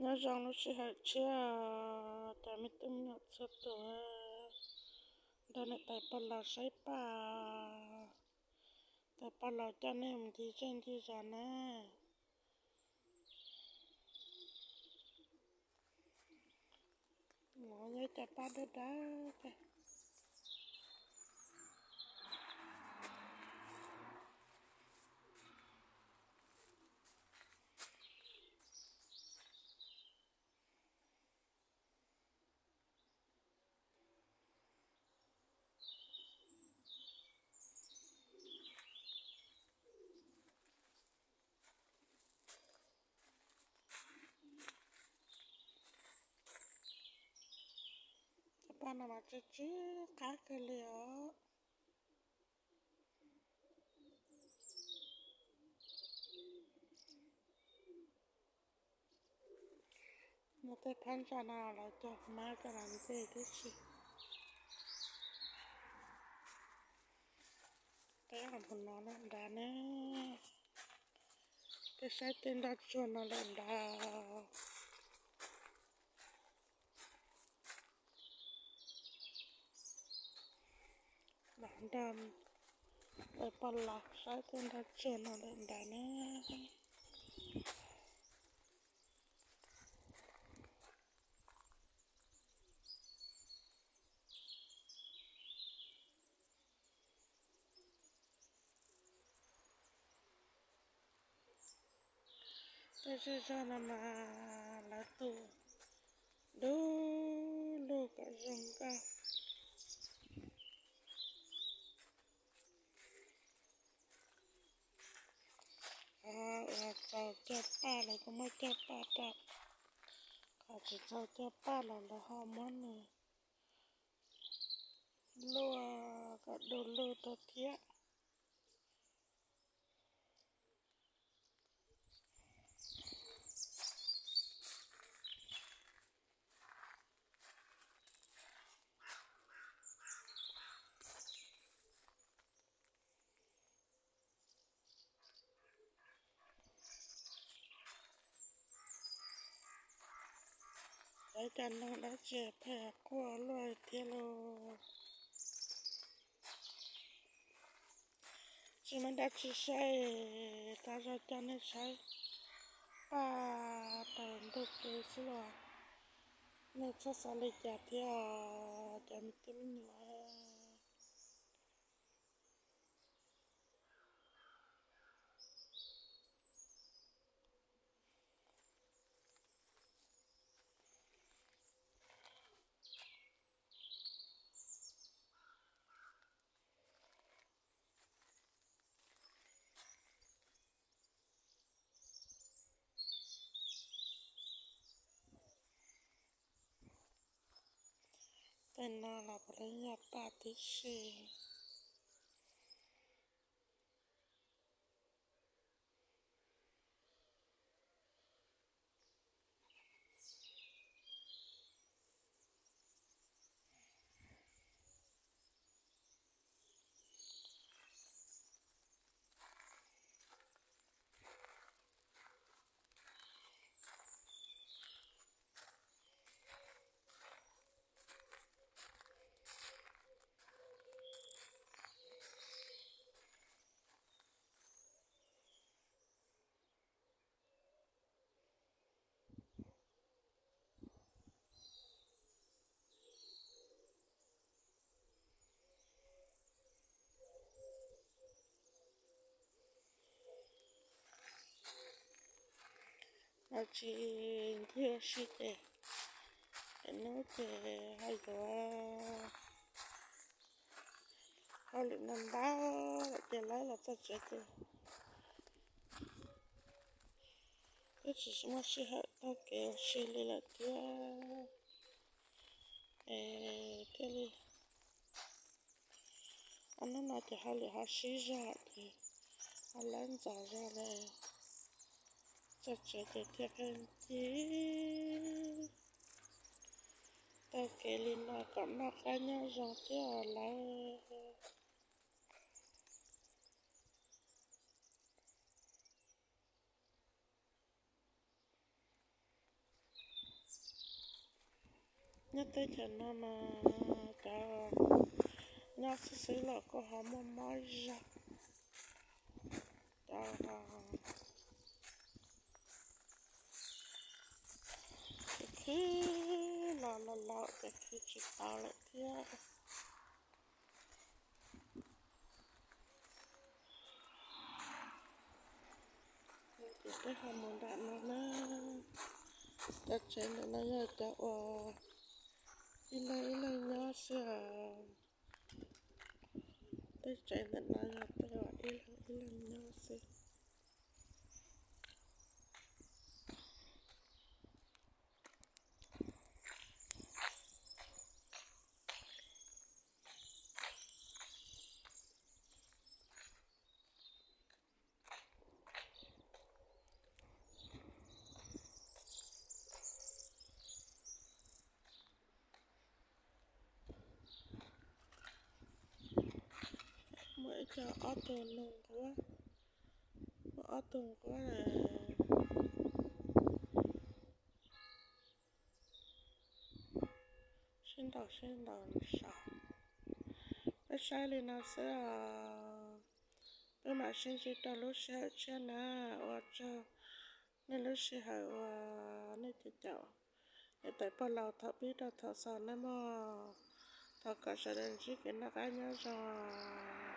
Nyob zoo lub sij hawm tshiab, cov me tub me nyuam txhua tus, nrog niam tais pog laus saib paj, tais pog laus coj nej mus ncig zej ncig zos na. Nov nyob cov paj dawb dawb tiag. Cov paj no mas tsw tsw qab kawg li os. Muaj tej phab ntsa no lawv cog hmab coj los ntej tib si. Peb mus no lawm nrad ne, peb saib tej nroj tsuag no lawm nrad. Los nrog tais pog laus saib tej nroj tsuag no lawm nrad na. Tej zej zog no mas lawv tu du lug kom zoo nkauj. Qhov uas txaus cog paj lawv kuj muab cog paj rau, qhov tsis txaus cog paj los lawv ho muab nws luaj kom du lug rau thiab. Lawv cov noog dab tsi pheej quaj luaj thiab lauj. Tsis muaj dab tsi saib, tas zog coj nej saib paj raws ntug kev xwb los nej txhob xav li cas thiab, cov me tub me nyuam. Tej no los puav leej yog paj tib si. Los tsis ncig ua si ces, ces hnub ces ho yuav hauj lwm ntau ntau lawm ces lawv los txog tsev ces twb tsis muaj sij hawm taug kev ua si li lawm thiab. Es thiaj li ob hnub no ces hauj lwm ho sib zog ces ho lawb ntxov zog lawm, txog tsev ces thiaj qee ncig taug kev li no kom noj qab nyob zoo thiab lawm. Nyob teb chaws no mas cov nyob xwb xwb los kuj ho muaj mob zog. Cov khwv los los laus ces khwv tsis tau lawm thiab. Ces peb ho mus nram no na. Cov tsev ntawm no yog cov uas ib leeg ib leeg nyob xwb os. Tej tsev ntawm no yog tej uas ib leeg ib leeg nyob xwb. Muaj ib co ob tug nquab, muaj ob tug nquab sib ntaus sib ntaus saum. Peb saib li no xwb os. Peb mam sib ntsib rau lub sij hawm tshiab na. Ua tsaug nej lub sij hawm uas nej caum caum niam tais pog laus thaum pib rau thaum xaus nawb mog. Thov kom sawv daws ntsib kev noj qab nyob zoo.